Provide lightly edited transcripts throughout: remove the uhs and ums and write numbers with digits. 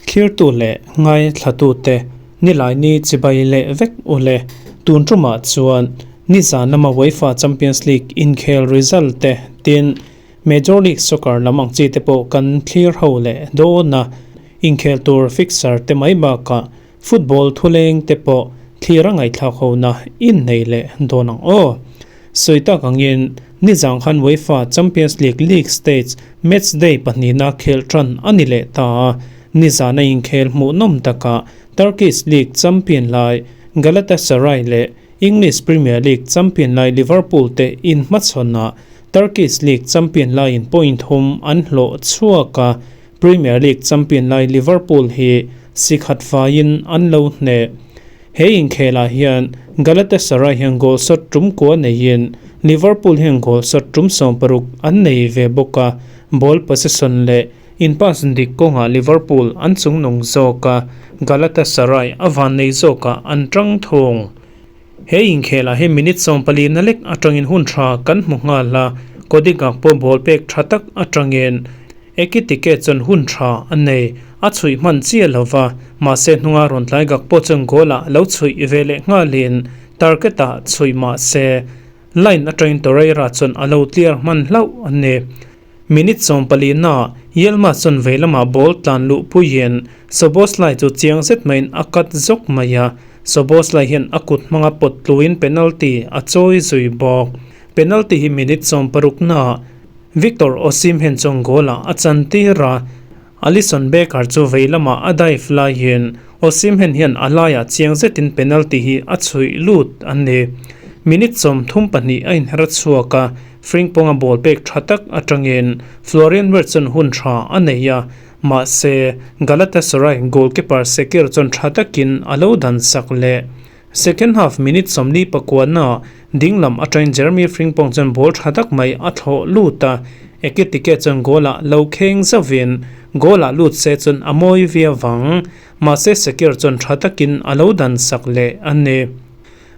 Thlirtu leh ngaithlatute Nilaini chibai leh vek u le. Tun tumah chuan nizan lama UEFA Champions League inkhel result te tin Major League Soccer lam ang chi te pawh kan thlir ho leh dawn a, inkhel tur fixture te mai bakah Football thuleng te pawh thlir a ngaihthlak hona innei leh dawn ang aw. Sawi tak angin nizang khan UEFA Champions League League Stage match day pahnihna khelh tan a ni leh ta a, nizan a inkhel hmuhnawm takah Turkish League champion lai Galatasaray leh English Premier League champion lai Liverpool te inhmachhawnah Turkish League champion laiin point thum an hlawh chhuak a, Premier League champion lai Liverpool hi si khat faiin an lo hneh. He inkhelah hian Galatasaray hian goal shot tum kua neiin Liverpool hian goal shot tum 16 an nei ve bawk a, ball possession leh in pass dik kawngah Liverpool an chungnung zawk a, Galatasaray a vannei zawkah an tang thung. He inkhelah hi minute 14 na lek atangin hun tha kan hmu nghal a, Cody Gakpo ball pek tha tak atangin Ekitike chuan hun tha a nei, a chhuih hman chiah lo va, mahse hnunga rawn tlai Gakpo chuan goal ah lo chhuih ve leh nghalin target ah chhuih mah se line atangin Torreira chuan a lo clear hman hlauh a ni. Minute 14 na Yilmaz chuan vei lamah ball tlan luh puiin Szoboszlai chu chiang zet maiin a cut zawk mai a, Szoboszlai hian a kut hmanga pawt tluin penalty a chawi zui bawk. Penalty hi minute 16 na Victor Osimhen chuan goal-ah a chantir a, Alisson Becker chu vei lamah a dive laiin Osimhen hian a laiah chiang zetin penalty hi a chhuih lut a ni. Minute 32 a inher chhuak a, Frimpong-a ball pek tha tak atangin Florian Wirtz chuan hun tha a nei a, mahse Galatasaray goalkeeper Sekir chuan tha takin a lo dan sak leh. Second half minute 49 na dinglam atangin Jeremy Frimpong chuan ball tha tak mai a thlawh lut a, Ekitike chuan goal ah lo kheng zauhin goal ah lut se chuan a mawi viau vang. Mahse Shakir chuan tha takin a lo dan sak leh a ni.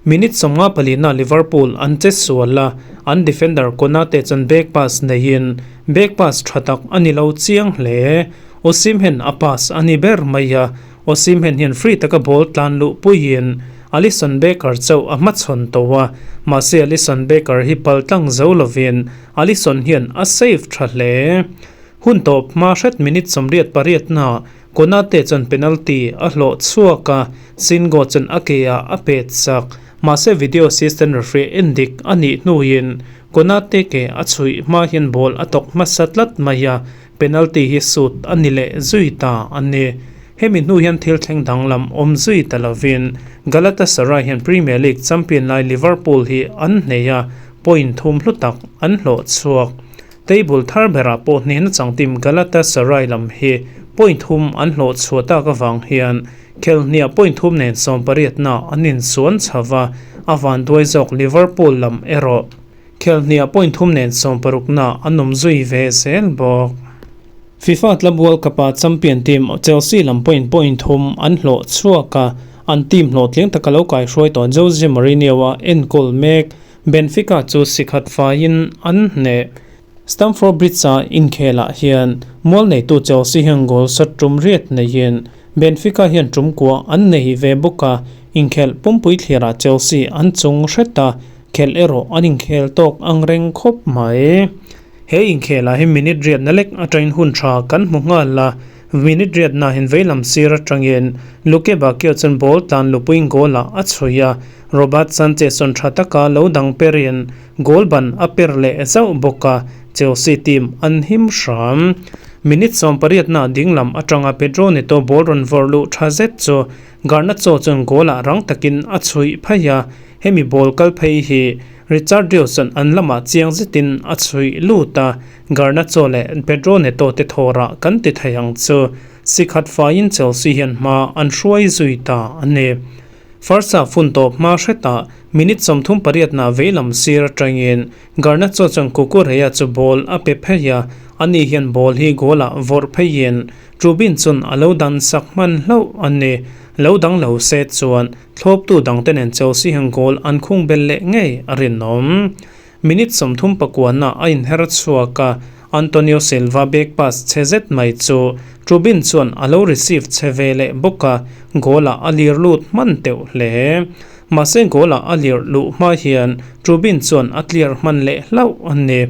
Minute 54 na Liverpool an che sual a, an defender Konate chuan back pass neiin back pass tha tak a ni lo chiang hle. Osimhen a pass a ni ber mai a, Osimhen hian free taka ball tlan luh puiin Alisson Becker chauh a hmachhawn tawh a, mahse Alisson Becker hi pal tlang zo lovin Alisson hian a save tha hle. Hun tawp hma hret minute 88 na Konate chuan penalty a hlawh chhuak a, Singo chuan a ke ah a pet sak. Mahse video assistant referee en dik a nih hnuin Konate ke a chhuih hma hian ball a tawk hmasa tlat mai a, Penalty hi sut a ni leh zui ta a ni. Hemi hnu hian thil thleng danglam awm zui ta lovin Galatasaray hian Premier League champion lai Liverpool hi an hnei a, point thum hlu tak an hlawh chhuak. Table thar berah pawh hnehna chang team Galatasaray lam hi point thum an hlawh chhuah tak avang hian khelhniah point thum nen 18 na an insuan chho va, a vanduai zawk Liverpool lam erawh Khelhniah point thum nen 60 na an awm zui ve zel bawk. FIFA Club World Cup-a champion team Chelsea lam pawhin point thum an hlawh chhuak a, an team hlawhtling taka lo kaihruai tawh Jose Mourinho-a enkawl mek Benfica chu si khat faiin an hneh. Stamford Bridge-a inkhelah hian mual neitu Chelsea hian goal shot tum riat neiin Benfica hian tum kua an nei ve bawk a, inkhelh pumpui thlirah Chelsea an chung hret a, Khelh erawh an inkhel tawk ang reng khawp mai. He inkhelah hi minute riatna lek atangin hun tha kan hmu nghal a, minute riatna hian veilam sir atangin Luke Bakio chuan ball tlan lupuiin goal ah a chhuih a, Robert Sanchez chuan tha taka lo dang perin goal ban a per leh zauh bawk a, Chelsea team an him hram. Minute 18 na dinglam atanga Pedro Neto ball rawn vawrh luh tha zet chu Garnacho chuan goal ah rang takin a chhuih phei a, Hemi ball kal phei hi Richard Rios chuan an lamah chiang zetin a chhuih lut a, Garnacho leh Pedro Neto te thawrah kan ti thei ang chu. Si khat faiin Chelsea hian hma an hruai zui ta a ni. First half hun tawp hma hretah minute 38 na veilam sir atangin Garnacho chuan Cucurella chu ball a pe phei a, ani hian ball hi goal ah vawrh pheiin Trubin chuan a lo dan sak hman hlauh a ni. Lo dang lo se chuan Thlawptu dangte nen Chelsea hian goal an khung bel leh ngei a rinawm. Minute 39 na a inher chhuak a, Antonio Silva back pass chhe zet mai chu Trubin chuan a lo receive chhe ve leh bawk a, goal-ah a lir lut hman teuh hle. Mahse goal-ah a lir luh hma hian Trubin chuan a clear hman leh hlauh a ni.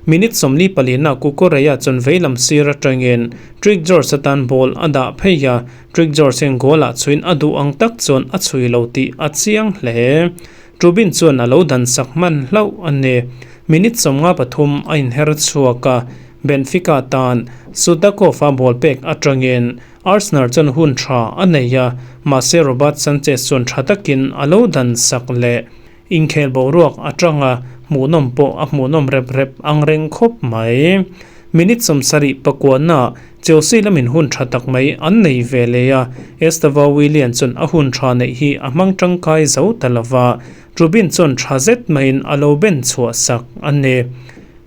Minute 44 na Cucurella chuan veilam sir atangin Trick George atan ball a dah phei a, Trick George hian goal-ah chhuiin a duh ang tak chuan a chhui lo tih a chiang hle. Trubin chuan a lo dan sak hman hlauh a ni. Minute 53 a inher chhuak a, Benfica tan Sudakov-a ball pek atangin Arsenal chuan hun tha a nei a, mahse Robert Sanchez chuan tha takin a lo dan sak leh. Inkhel boruak atanga hmuhnawm pawh a hmuhnawm rep rep ang reng khawp mai. Minute 79 na Chelsea lamin hun tha tak mai an nei ve leh a, Estevao Willian chuan a hun tha neih hi a hmang tangkai zo ta lova, Trubin chuan tha zet maiin a lo ben chhuah sak a ni.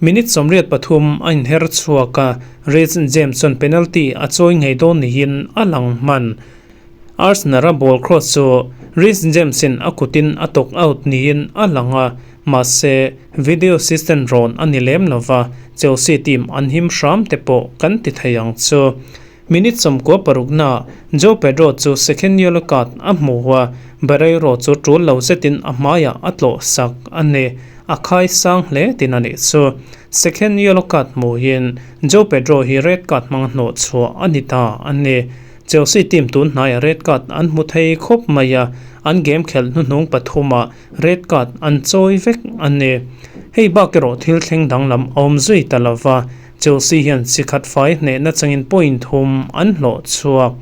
Minute 83 a inher chhuak a, Reece James chuan penalty a chawi ngei dawn niin a lang hman. Arsenal a ball cross chu Reece James-in a kutin a tawk out niin a lang a, mahse video assistant rawn a ni lem lova, Chelsea team an him hram te pawh kan ti thei ang chu. Minute 96 na Joao Pedro chu second yellow card a hmu a, Barreiro chu tul lo zetin a hmaiah a tlawh sak a ni. A khai sang hle tin a nih chu. Second yellow card hmuhin Joao Pedro hi red card hmang hnawh chhuah a ni ta a ni. Chelsea team tun hnaiah red card an hmu thei khawp mai a, an game khelh hnuhnung pathumah red card an chawi vek a ni. Hei bak erawh thil thleng danglam a awm zui ta lova, Chelsea hian sikhat fai hnehna changin point thum an hlawh chhuak.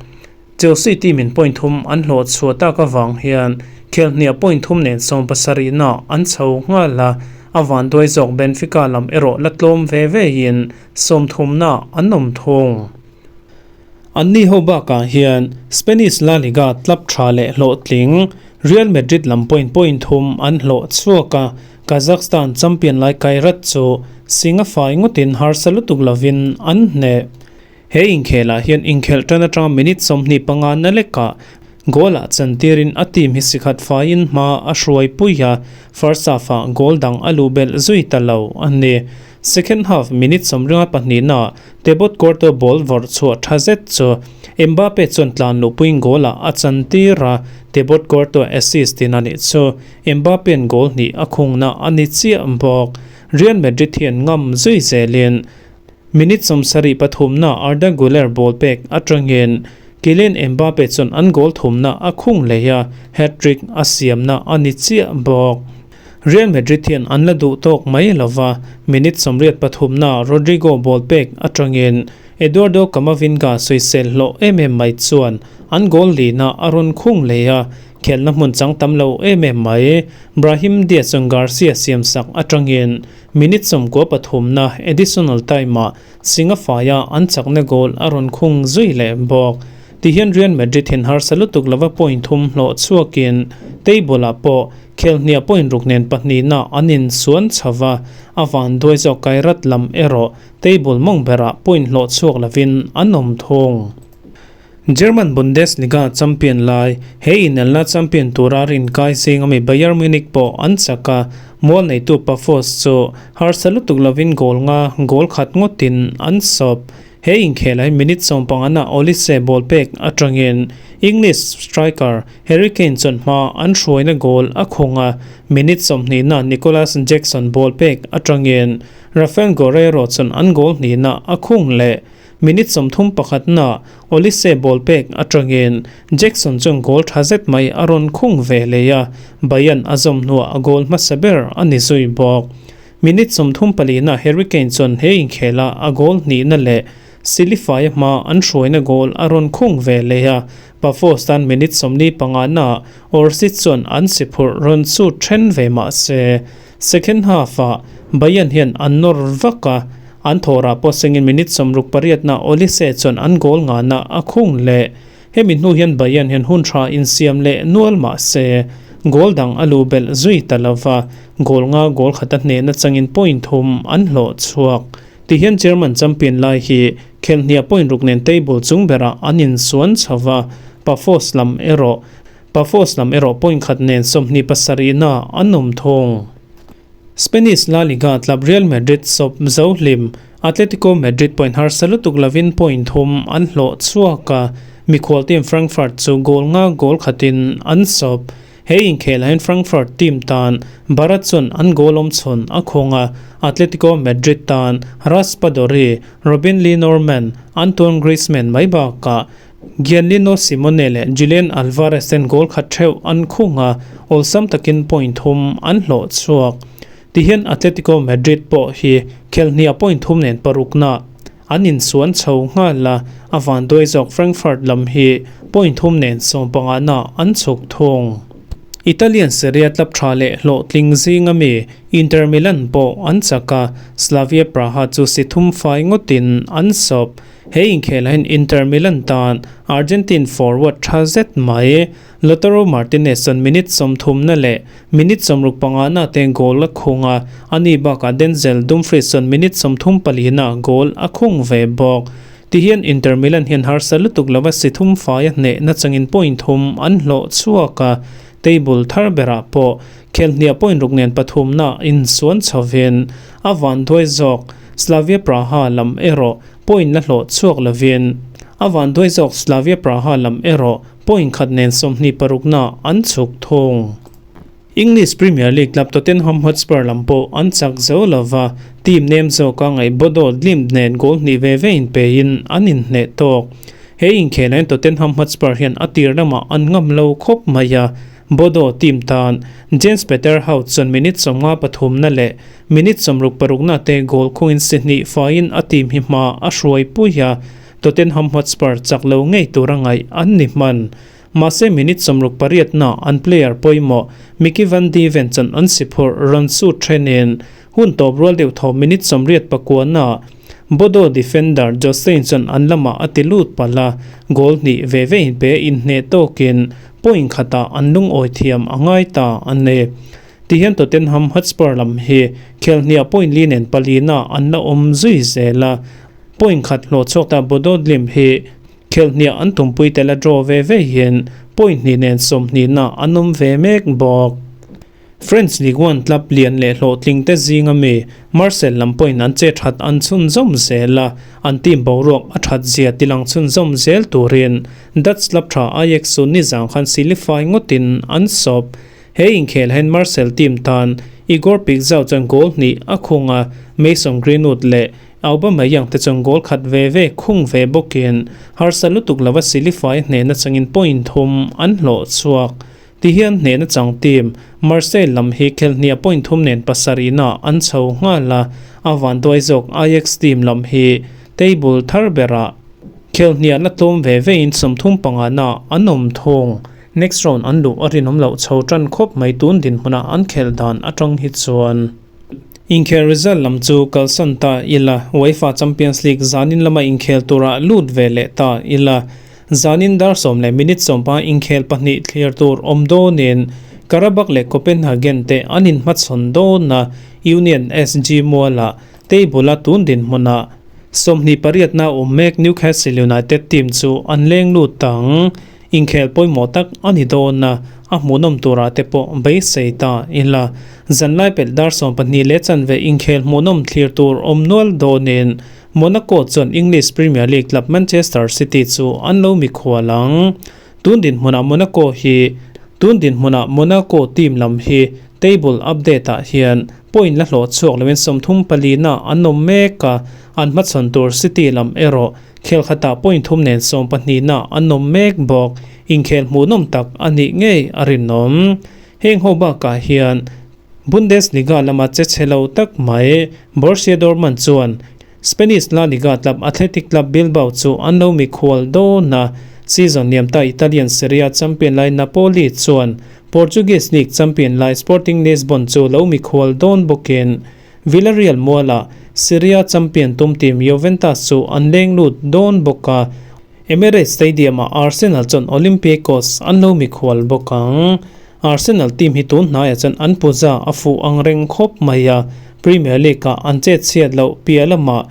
Chelsea team in point thum an hlawh chhuah tak avang hian khelhniah point thum nen 70 na an chho nghal a, a van duai zawk Benfica lam erawh la tlawm ve ve in 30 na an awm thung. An ni ho bakah hian Spanish La Liga club tha leh hlawhtling Real Madrid lam point point thum an hlawh chhuak a, Kazakhstan champion lai Kairat chu singa fai ngawtin harsa lutuk lovin an hneh. He inkhelah hian inkhelh tan atanga minute 25 na lekah goal-ah chantirin a team hi sikhat faiin hma a hruai pui a, first half-ah goal dang a luh belh zui ta lo a ni. Second half minute 24 na Thibaut Courtois ball vawrh chhuah tha zet chu Mbappe chuan tlan luh puiin goal-ah a chantir a, Thibaut Courtois assist in a nih chu Mbappe-a'n goal hnih a khungna a ni chiah bawk. Real Madrid hian ngam zui zelin minute 73 na Arda Guler ball pek atangin Kylian Mbappe chuan an goal thumna a khung leh a, hat-trick a siamna a ni chiah bawk. Real Madrid hian an la duh tawk mai lova, minute 83 na Rodrygo ball pek atangin Eduardo Camavinga sawisel hlawh em em mai chuan an goal lina a rawn khung leh a, khelhna hmun chang tam lo em em mai. Brahim Diaz chuan Garcia siam sak atangin minute 93 na additional time-ah singa faia an chakna goal a rawn khung zui leh bawk. Tihian Real Madrid hian harsa lutuk lova point thum hlawh chhuakin table-ah pawh khelhniah point ruk nen pahnih na an insuan chhova, a van duai zawk Kairat lam erawh table mawng berah point hlawh chhuak lovin an awm thung. German Bundesliga champion lai, he inelna champion tura rin kai zing ami Bayern Munich pawh an chak a, mual neitu Pafos chu harsa lutuk lovin goal nga goal khat ngawtin an sawp. He inkhelh hi minute 15 na Olise ball pek atangin English striker Harry Kane chuan hma an hruaina goal a khung a, minute 20 na Nicolas Jackson ball pek atangin Rafael Guerreiro chuan an goal hnihna a khung leh. Minute 31 na Olise ball pek atangin Jackson chuan goal tha zet mai a rawn khung ve leh a, Bayern a zawm hnuah a goal hmasa ber a ni zui bawk. Minute 34 na Harry Kane chuan he inkhela a goal hnihna leh Silifai hma an hruaina goal a rawn khung ve leh a, Pafos tan minute 45 na Orsic chuan an siphurh rawn chu then ve mah se. Second half-ah Bayern hian an nawr vak a, an thawrah pawh sengin minute 68 na Olise chuan an goal nga na a khung leh. Hemi hnu hian Bayern hian hun tha insiam leh nual mah se, goal dang a lu belh zui ta lova, goal nga goal khata hnehna changin point thum an hlawh chhuak. Tihian German champion lai hi khelhniah point ruk nen table chung berah an insuan chhova, Pafos lam erawh Pafos lam erawh point khat nen 27 na an awm thung. Spanish La Liga club Real Madrid sawp zo hlim Atletico Madrid point harsa lutuk lovin point thum an hlawh chhuak a, mikhual team Frankfurt chu goal nga goal khatin an sawp. He inkhelah hian Frankfurt team tan Barat chuan an goal awm chhawn a khawng a, Atletico Madrid tan Raspadori, Robin Le Normand, Antoine Griezmann mai bakah Gianlino Simone leh Julian Alvarez ten goal khat theuh an khung a, awlsam takin point thum an hlawh chhuak. Tihian Atletico Madrid pawh hi khelhniah point thum nen parukna an insuan chho nghal a, a vanduai zawk Frankfurt lam hi point thum nen sawmpangahna an chhuk thung. Italian Serie A club tha leh hlawhtling zinga mi Inter Milan pawh an chak a, Slavia Praha chu si thum fai ngawtin an sawp. He inkhelah hian Inter Milan tan Argentine forward tha zet mai Lautaro Martinez chuan minute 30na leh minute 65na te goal a khung a, ani bakah Denzel Dumfries chuan minute 34na goal a khung ve bawk. Tihian Inter Milan hian harsa lutuk lova si thum faia hnehna changin point thum an hlawh chhuak a, table thar berah pawh khelhniah point ruk nen pathumna insuan chhovin a vanduai zawk. Slavia Praha lam erawh point la hlawh chhuak lovin a vanduai zawk. Slavia Praha lam erawh point khat nen 26na an chhuk thung. English Premier League club Tottenham Hotspur lam pawh an chak zo lova, team nem zawka ngaih Bodo Glimt nen goal hnih ve ve inpein an inhneh tawk. He inkhelah hian Tottenham Hotspur hian a tir lamah an ngam lo khawp mai a, Bodo team tan Jens Peter Hauge chuan minute 53na leh minute 66na te goal khungin si hnih faiin a team hi hma a hruai pui a, Tottenham Hotspur chak lo ngei tura ngaih an ni hman. Mahse minute 68na an player pawimawh Micky van de Ven chuan an si phurh rawn shoot thenin hun tawp rual deuh thaw minute 89na Bodo defender Jostein chuan an lamah a ti lut palh a, goal hnih ve ve in pe inhneh tawkin point khatah an lungawi thiam a ngai ta a ni. Tihian Tottenham Hotspur lam hi khelhniah point li nen palina an la awm zui zel a, point khat hlawh chhuak ta Bodo Glimt hi khelhniah an tumpui tel a draw ve ve hian point hnih nen 20na an awm ve mek bawk. French Ligue 1 club lian leh hlawhtling te zinga mi Marseille lam pawhin an che that an chhunzawm zel a, an team boruak a that zia tilang chhunzawm zel turin Dutch club tha Ajax chu nizang khan silifai ngawtin an sawp. He inkhel hian Marseille team tan Igor Pixau chuan goal hnih a khung a, Mason Greenwood leh Aubameyang te chuan goal khat ve ve khung ve bawkin harsa lutuk lova silifai hnehna changin point thum an hlawh chhuak. Tihian hnehna chang team Marseille lam hi khelhniah point thum nen pasarihna an chho nghal a, a vanduai zawk Ajax team lam hi table thar berah khelhniah la tlawm ve vein 35na an awm thung. Next round an luh a rinawm loh chho tan khawp mai tun dinhmunah an khelh dan atang hi chuan. Inkhel result lam chu kalsan ta ila, UEFA Champions League zanin lama inkhel turah lut ve leh ta ila. Zanin dar sawm leh minute sawmpa inkhel pahnih thlir tur awm dawnin Karabakh leh Copenhagen te an inhmachhawn dawn a, Union SG Mualah table a tun dinhmunah 28na awm mek Newcastle United team chu an leng lut tang. Inkhel pawimawh tak a ni dawn a, a hmuhnawm turah te pawh beisei ta ila. Zanlai pelh dar 12 leh chanve inkhel hmuhnawm thlir tur awm nual dawnin Monaco chuan English Premier League club Manchester City chu an lo mikhual ang. Tun dinhmunah Monaco hi Tun dinhmunah Monaco team lam hi table update ah hian point la hlawh chhuak loin 34na an awm mek a, an hmachhawn tur City lam erawh khel khatah point thum nen 12na an awm mek bawk. Inkhel hmuhnawm tak a nih ngei a rinawm. Heng ho bakah hian Bundesliga lama che chhe lo tak mai Borussia Dortmund chuan Spanish La Liga club Athletic Club Bilbao chu an lo mikhual dawn a, season liam ta Italian Serie A champion lai Napoli chuan Portuguese League champion lai Sporting Lisbon chu lo mikhual dawn bawkin Villarreal mualah Serie A champion tum team Juventus chu an leng lut dawn bawk a, Emirates Stadium-ah Arsenal chuan Olympiacos an lo mikhual bawk ang. Arsenal team hi tun hnaiah chuan an puja a fuh ang reng khawp mai a, Premier League-ah an chet chhiat loh piah lamah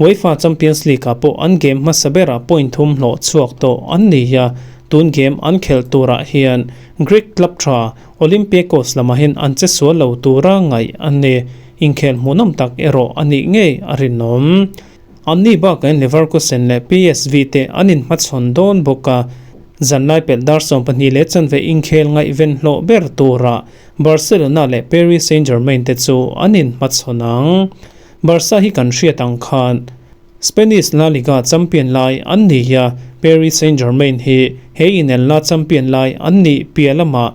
UEFA Champions League-ah pawh an game hmasa berah point thum hlawh chhuak tawh an ni a. Tun game an khelh turah hian Greek club tha Olympiakos lamah hian an che sual lo tura ngaih a ni. Inkhel hmuhnawm tak erawh a nih ngei a rinawm. Anni bakain Leverkusen leh PSV te an inhmachhawn dawn bawk a, zanlai pelh dar 12 leh chanve inkhel ngaihven hlawh ber turah Barcelona leh Paris Saint-Germain te chu an inhmachhawn ang. Barca hi kan hriat ang khan Spanish La Liga champion lai an ni a, Paris Saint-Germain hi he inelna champion lai an nih piah lamah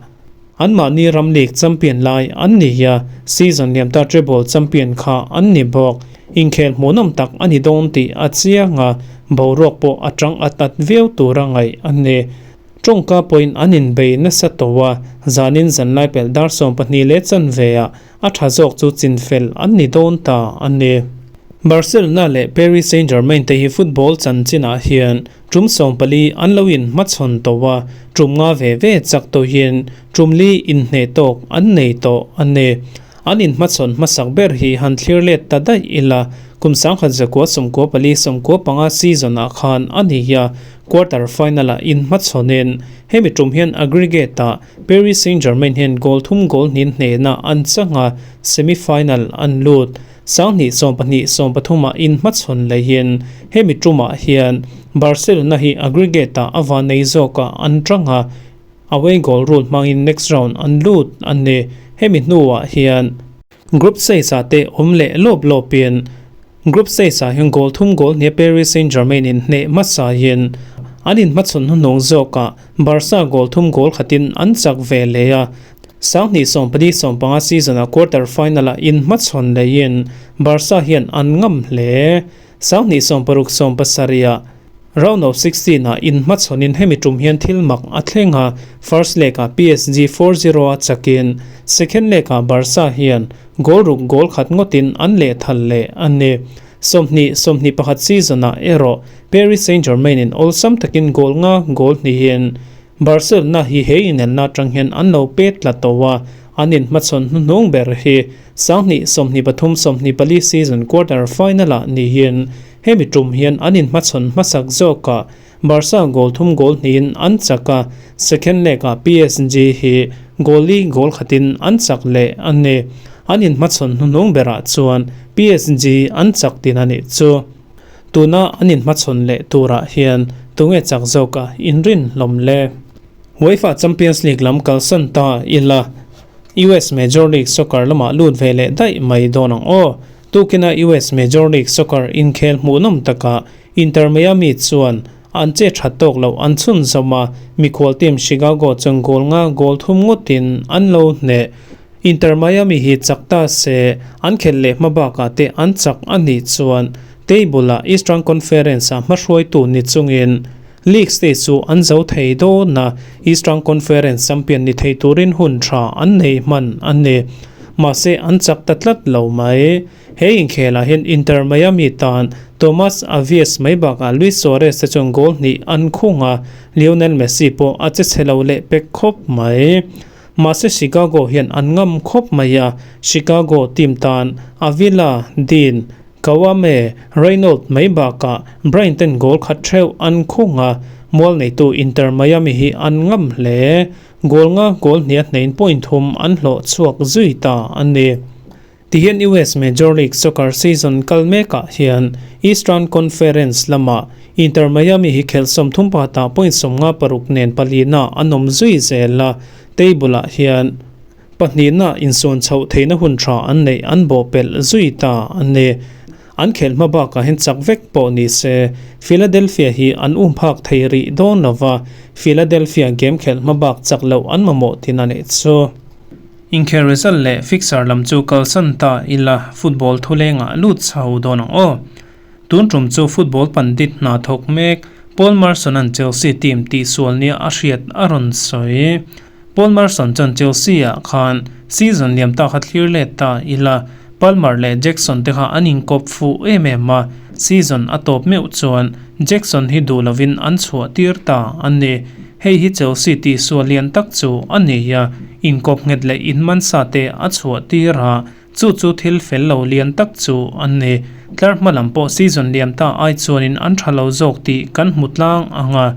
Anmahni ram league champion lai an ni a, season liamta treble champion kha an ni bawk. Inkhel hmuhnawm tak a ni dawn tih a chiang a, boruak pawh a tang at at viau tura ngaih a ni. Tawngka pawhin an inbei nasa tawh a, zanin zanlai pelh dar 12 leh chanve ah a tha zawk chu chinfel an ni dawn ta a ni. Barcelona leh Paris Saint-Germain te hi football chanchinah hian Tum 14 an lo in hmachhawn tawh a, tum nga ve ve chak tawhin tum li inhneh tawk an nei tawh a ni. An in hmachhawn hmasak ber hi han thlir let ta daih ila, kum 1994 95 season ah khan a ni a, quarter final ah in hmachhawnin hemi tum hian aggregate ah Paris Saint-Germain hian goal thum goal hnin hnehna an chang a, semi final an lut. 2012 13 ah inhmachhawn leihin hemi tumah hian Barcelona hi aggregate ah a van nei zawkah an tang a, away goal rule hmangin next round an lut a ni. Hemi hnuah hian group stage ah te awm leh lawp lawpin group stage ah hian goal thum goal hnia Paris Saint-Germain in hneh hmasain an inhmachhawn hnuhnung zawkah Barca goal thum goal khatin an chak ve leh a. 2014 15 season-ah quarter final-ah inhmachhawn leiin Barca hian an ngam hle. 2016 17-ah round of 16-ah inhmachhawnin hemi tum hian thil mak a thleng a, first leg-ah PSG 4-0 a chakin second leg-ah Barca hian goal ruk goal khat ngawtin an lehthal leh a ni. 20 21 season-ah erawh Paris Saint-Germain-in awlsam takin goal nga goal hnihin Barcelona hi he inelna atang hian an lo pet tla tawh a, an inhmachhawn hnuhnung ber hi 2023 24 season quarter final-ah niin hemi tum hian an inhmachhawn hmasak zawkah Barca goal thum goal hnihin an chak a, second leg-ah PSG hi goal li goal khatin an chak leh a ni. An inhmachhawn hnuhnung berah chuan PSG an chak tin a nih chu. Tuna an inhmachhawn leh turah hian tunge chak zawk a inrin hlawm le? UEFA Champions League lam kalsan ta ila US Major League Soccer lamah lut ve leh daih mai dawn ang aw. Tukina US Major League Soccer inkhel hmuhnawm takah Inter Miami chuan an che that tawk loh an chhun zawm a, mikhual team Chicago chuan goal nga goal thum ngawtin an lo hneh. Inter Miami hi chak ta se, an khelh leh hma bakah te an chak a nih chuan table ah Eastern Conference ah hmahruaitu ni chungin League stage chu an zo thei dawn a, Eastern Conference champion ni thei turin hun tha an nei hman a ni. Mahse an chak ta tlat lo mai. He inkhelah hian Inter Miami tan Tomas Avies mai bakah Luis Suarez te chuan goal hnih an khung a, Lionel Messi pawh a che chhe lo leh pek khawp mai. Mahse Chicago hian an ngam khawp mai a, Chicago team tan Avila, Dean, Kawame, Reynold mai bakah Bryant ten goal khat theuh an khung a, mual neitu Inter Miami hi an ngam hle. Goal nga goal hnih a hnein point thum an hlawh chhuak zui ta a ni. Tihian US Major League Soccer season kal mekah hian Eastern Conference lamah Inter Miami hi khelh 30 pakhatah point 56 nen palina an awm zui zel a, table-ah hian pahnihna insawn chhoh theihna hun tha an neih an bawhpelh zui ta a ni. An khelh hma bakah hian chak vek pawh ni se Philadelphia hi an um phak thei rih dawn lova, Philadelphia game khelh hma bak chak loh an mamawh tin a nih chu. Inkhel result leh fixture lam chu kalsan ta ila football thulengah lut chho dawn ang aw. Tun tum chu football pandit hna thawk mek Paul Merson-a'n Chelsea team tihsual nia a hriat a rawn sawi. Paul Merson chuan Chelsea-ah khan season liam ta kha thlir let ta ila Palmer leh Jackson te kha an inkawp fuh em em a, season a tawp meuh chuan Jackson hi duh lovin an chhuah tir ta a ni. Hei hi Chelsea tihsual lian tak chu a ni a, inkawp nghet leh inmansa te a chhuah tir a, chu chu thil fel lo lian tak chu a ni. Tlar hma lam pawh season liam ta ai chuanin an tha lo zawk tih kan hmu tlang ang a.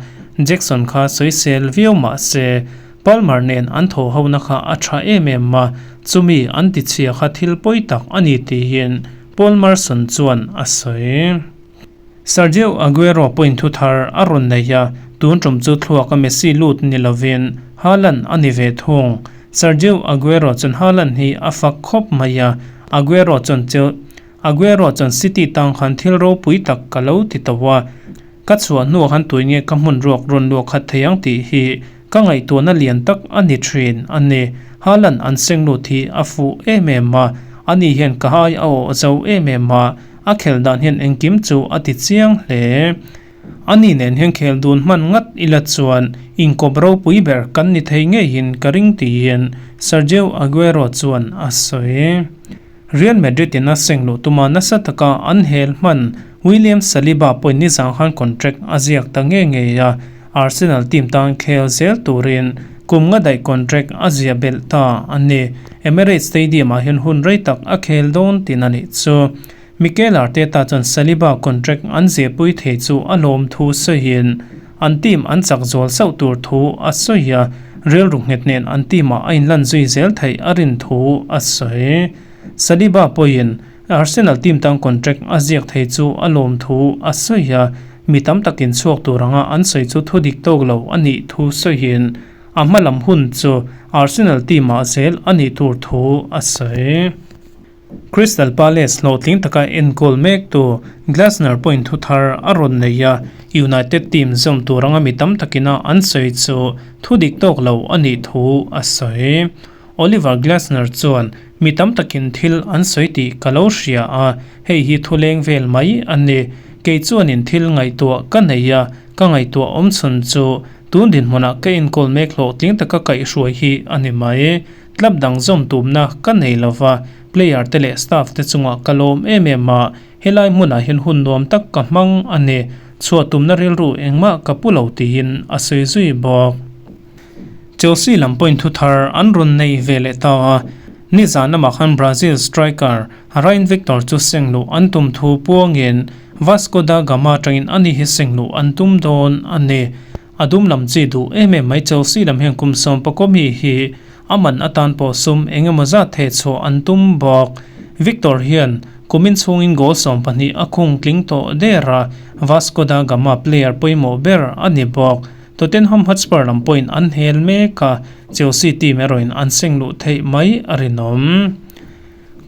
Jackson kha sawisel viau mah se, Palmer nen an thaw hona kha a tha em em a, chumi an tichhia kha thil pawi tak a ni tiin Paul Merson chuan a sawi. Sergio Aguero point thu thar a rawn nei a, tun tum chu thluaka Messi lut ni lovin Haaland a ni ve thung. Sergio Aguero chuan Haaland hi a fak khawp mai a, Aguero chuan Aguero chuan City tang khan thil ropui tak ka lo ti tawh a, ka chhuah hnuah khan tui nge ka hmun ruak rawn luah khat thei ang tih hi ka ngaihtuahna lian tak a ni thin a ni. Haaland an seng lut hi a fuh em em a, ani hian ka hai a awh zo em em a, a khel dan hian engkim chu a ti chiang hle. Ani nen hian khel dun hman ngat ila chuan inkawp ropui ber kan ni thei ngeiin ka ring tiin Sergio Aguero chuan a sawi. Real Madrid in a seng luh tuma nasa taka an hel hman William Saliba pawhin nizang khan contract a ziak ta nge ngei a, Arsenal team tan khel zel turin kum nga daih contract a ziah belh ta a ni. Emirates Stadium ah hian hun rei tak a khel dawn tin a nih chu. Mikel Arteta chuan Saliba contract an ziahpui thei chu a lawm thu sawiin an team an chak zual sauh tur thu a sawi a, rilru nghet nen an team ah a inlan zui zel theih a rin thu a sawi. Saliba pawhin Arsenal team tan contract a ziak thei chu a lawm thu a sawi a, mi tam takin chhuak tur anga an sawi chu thu dik tawk lo a nih thu sawiin a hma lam hun chu Arsenal team ah zel a nih tur thu a sawi. Crystal Palace hlawhtling taka enkawl mektu Glasner pawhin thu thar a rawn nei a, United team zawm tur anga mi tam takina an sawi chu thu dik tawk lo a nih thu a sawi. Oliver Glasner chuan, Mi tam takin thil an sawi tih ka lo hria a, hei hi thu leng vel mai a ni. Kei chuanin thil ngaihtuah ka nei a, ka ngaihtuah awmchhun chu tun dinhmunah ka enkawl mek hlawhtling taka kaihhruai hi a ni mai. Club dang zawm tumna ka nei lova, player te leh staff te chungah ka lawm em em a, helai hmunah hian hun nuam tak ka hmang a ni, chhuah tumna rilru engmah ka pu lo tiin a sawi zui bawk. Chelsea lam pawhin thu thar an rawn nei ve leh ta a, nizan lamah khan Brazil striker Ryan Victor chu seng luh an tum thu puangin Vasco da Gama atangin ani hi seng luh an tum dawn a ni. A dum lam chi duh em em mai Chelsea lam hian kum 11 mi hi a man atan pawh sum eng emaw zat theh chhuah an tum bawk. Victor hian kumin chhungin goal 12 a khung tling tawh der a, Vasco da Gama player pawimawh ber a ni bawk. Tottenham Hotspur lam pawhin an hel mek a, Chelsea team erawhin an seng luh theih mai a rinawm.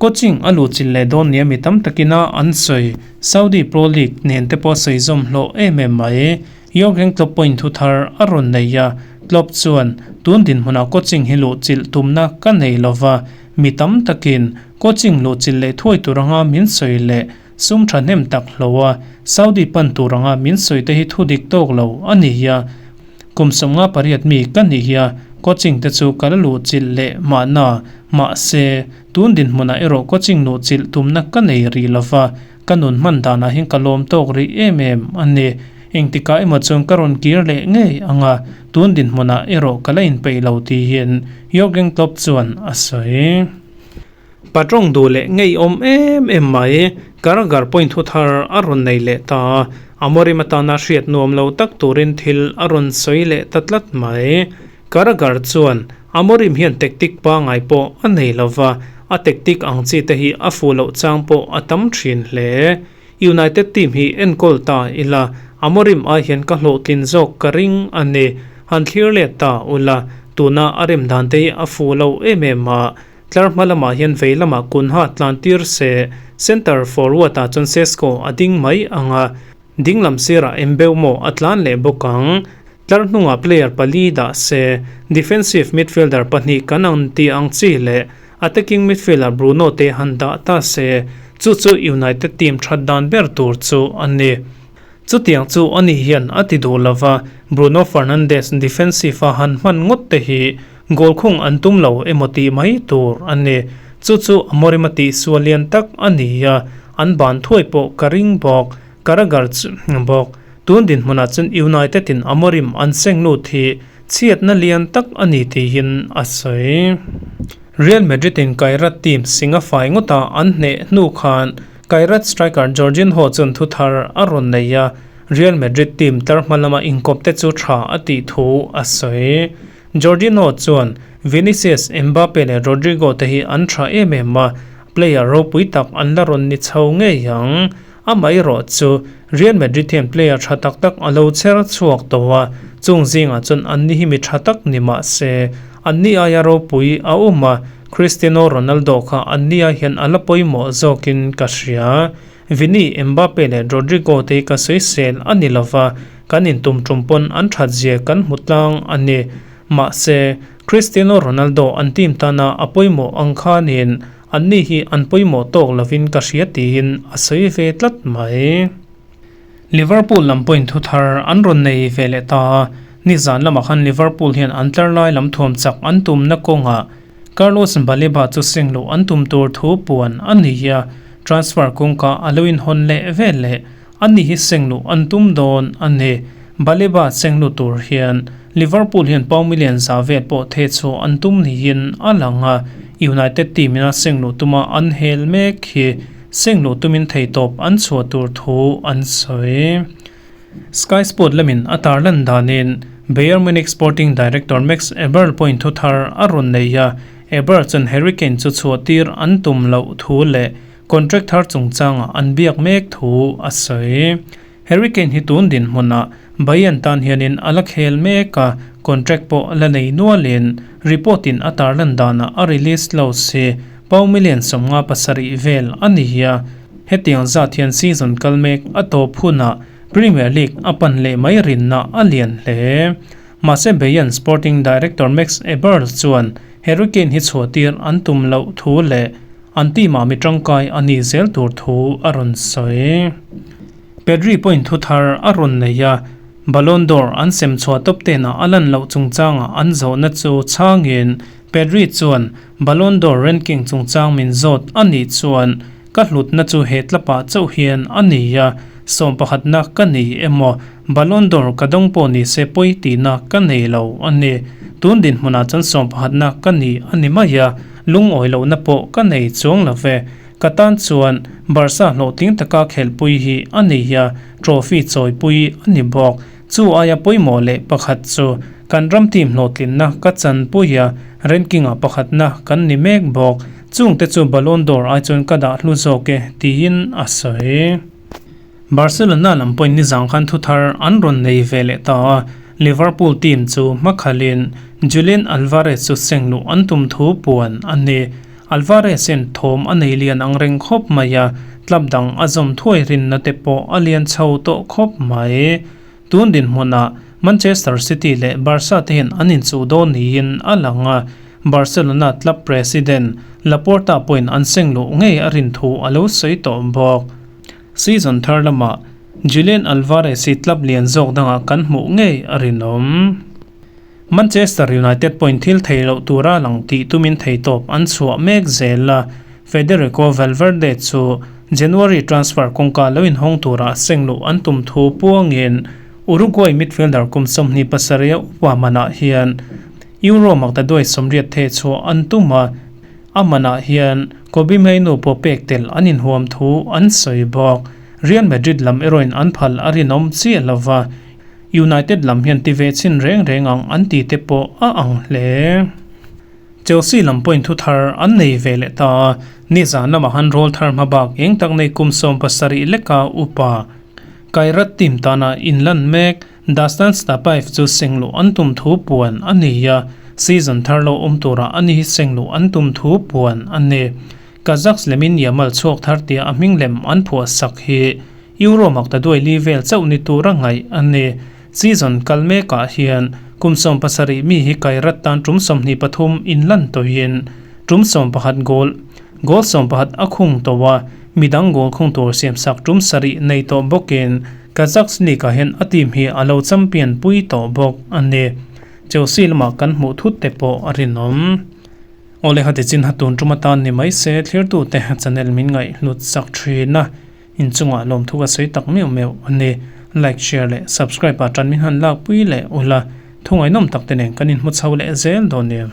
Coaching a luh chilh leh dawn nia mi tam takina an sawi. Saudi Pro League nen te pawh sawi zawm hlawh em em mai. Jurgen Klopp pawhin thu thar a rawn nei a, Klopp chuan, Tun dinhmunah coaching hi luh chilh tumna ka nei lo va, mi tam takin coaching luh chilh leh thuai tur anga min sawi leh sum thahnem tak hlo a, Saudi pan tur anga min sawi te hi thu dik tawk lo a ni a, kum 58 mi ka ni hi a, coaching te chu ka la luh chilh leh mahna, mahse, tun dinhmunah erawh coaching luh chilh tumna ka nei rih lo va, Ka nun hman danah hian ka lawm tawk rih em em a ni. Engtikah emaw chuan ka rawn kir leh ngei ang a, tun dinhmunah erawh ka la inpeih lo tiin Jurgen Klopp chuan a sawi. Patrawng duh leh ngeiawm em em mai, Carragher point thu thar a rawn nei leh ta a, Amorim atana hriat nuam lo tak turin thil a rawn sawi leh ta tlat mai. Carragher chuan, Amorim hian tactic pangngai pawh a nei lo va, a tactic ang chi te hi a fuh loh chang pawh a tam thin hle. United team hi enkawl ta ila, Amorim ai hian ka hlawhtlin zawk ka ring a ni. Han thlir let ta ula, tuna a rem dan te hi a fuh lo em em a, tlar hma lamah hian vei lamah Cunha tlan tir se, centre forward ah chuan Sesko a ding mai ang a, Dinglam sirah Mbeumo a tlan leh bawk ang. Tlar hnungah player pali dah se, defensive midfielder pahnih kan ang tih ang chi leh attacking midfielder Bruno te han dah ta se, chu chu United team that dan ber tur chu a ni. Chutiang chu ani hian a ti duh lova, Bruno Fernandes defensive a han hman ngawt te hi goal khung an tum lo emaw tih mai tur a ni. Chu chu Amorim a tihsual lian tak a ni a, an ban thuai pawh ka ring bawk. Carragher chu bawk. Tun dinhmunah chuan United in Amorim an seng lut hi chhiatna lian tak a ni tiin a sawi. Real Madrid in Kairat team singa fai ngawta an hneh hnu khan Kairat striker Jorginho chuan thu thar a rawn nei a. Real Madrid team tlarhma lama inkawp te chu tha a tih thu a sawi. Jorginho chuan Vinicius, Mbappe leh Rodrygo te hi an tha em em a, player ropui tak an la rawn ni chho ngei ang. Amaherawh chu Real Madrid hian player tha tak tak a lo chher chhuak tawh a, chung zingah chuan anni hi mi tha tak ni mah se, anni aia ropui a awm a, Cristiano Ronaldo kha anni ai hian a la pawimawh zawkin ka hria. Vini, Mbappe leh Rodrygo te hi ka sawisel a ni lova, kan intum tum pawn an that zia kan hmu tlang a ni. Mahse, Cristiano Ronaldo an team tana a pawimawh ang khanin anni hi an pawimawh tawk lovin ka hria tiin a sawi ve tlat mai. Liverpool lam pawhin thu thar an rawn nei ve leh ta a, nizan lamah khan Liverpool hian an tlar lai lam thuam chak an tumna kawngah Carlos Baleba chu seng loh an tum tur thu puan a ni a, transfer kawngka a lo inhawn leh vel leh a ni hi seng loh an tum dawn a ni. Baleba seng lut tur hian Liverpool hian pound million za vel pawh theh chhuah an tum niin a lang a, United team ina seng luh tuma an hel mek hi seng luh tumin theitawp an chhuah tur thu an sawi. Sky Sport lamin a tarlan danin Bayern Munich sporting director Max Eberl pawhin thu thar a rawn nei a, Eberl chuan Harry Kane chu chhuah tir an tum loh thu leh contract thar chungchangah an biak mek thu a sawi. Harry Kane hi tun dinhmunah Bayern tan hianin a la khel mek a, contract pawh la nei nualin report in a tarlan danah a release lo si pau million 57 vel a ni a. Hetiang zat hian season kal mek a tawp hunah Premier League a pan leh mai rinna a lian hle. Mahse Bayern sporting director Max Eberl chuan Harry Kane hi chhuahtir an tum loh thu leh an team ah mi tangkai a nih zel tur thu a rawn sawi. Pedri pawhin thu thar a rawn nei a, Ballon d'Or an sem chhuah tawp tenah a lan loh chungchangah an zawhna chu chhangin Pedri chuan Ballon d'Or ranking chungchang min zawt a nih chuan ka hlutna chu he tlapah chauh hian a ni a, sawmpakhatna ka ni emaw Ballon d'Or ka dawng pawh ni se pawi tihna ka nei lo a ni. Tun dinhmunah chuan sawmpakhatna ka ni a ni mai a, lungawi lohna pawh ka nei chuang lo ve. Ka tan chuan Barca hlawhtling taka khelhpui hi a ni a, trophy chawipui a ni bawk. Chu aia pawimawh leh pakhat chu kan ram team hlawhtlinna ka chanpui a, ranking-ah pakhatna kan ni mek bawk. Chungte chu Ballon d'Or ai chuan ka dah hlu zawk e, tiin a sawi. Barcelona lam pawhin nizang khan thu thar an rawn nei ve leh ta a, Liverpool team chu hmakhalin Julian Alvarez chu seng luh an tum thu puan a ni. Alvarez hian thawm a nei lian ang reng khawp mai a, club dang a zawm thuai rinna te pawh a lian chho tawh khawp mai. Tun dinhmunah Manchester City leh Barca te hian an inchuh dawn niin a lang a, Barcelona club president Laporta pawhin an seng luh ngei a rin thu a lo sawi tawh bawk. Season thar lamah Julian Alvarez hi club lian zawk dangah kan hmuh ngei a rinawm. Manchester United pawhin thil thei loh tura lang tih tumin theitawp an chhuah mek zel a, Federico Valverde chu January transfer kawngka lo inhawng tura seng luh an tum thu puangin Uruguay midfielder kum 27 a upa manah hian Euro maktaduai 80 theh chhuah an tum a, a manah hian Kobbie Mainoo pawh pek tel an inhuam thu an sawi bawk. Real Madrid lam erawhin an phal a rinawm chiah lova, United lam hian ti ve chhin reng reng ang an ti te pawh a ang hle. Chelsea lam pawhin thu thar an nei ve leh ta a, nizan lamah han roll thar hma bak eng tak nei kum 70 leka upa Kairat team tana inlan mek Dastan Stapaev chu sengluh an tum thu puan a ni a, season thar lo awm turah a ni hi sengluh an tum thu puan a ni. Kazakhs lemin Yamal chhuak thar tia a hming lem an phuah sak hi Euro maktaduai li vel chauh ni tura ngaih a ni. Season kal mekah hian kum 70 mi hi Kairat tan tum 23 inlan tawhin tum 11 goal goal 11 a khung tawh a, midang goal khung tur siamsak tum 7 nei tawh bawkin Kazakhs League ah hian a team hi a lo champion pui tawh bawk a ni. Chelsea lamah kan hmuh thut te pawh a rinawm. Awle hati chin ha tun tum atan ni mai se thlirtute channel min ngaihhlut sak thin a. Inchungah lawmthu ka sawi tak meuh meuh a ni. Like, share leh subscribe ah tan min han lakpui leh ula. Thungainawm tak te nen kan inhmu chho leh zel dawn nia.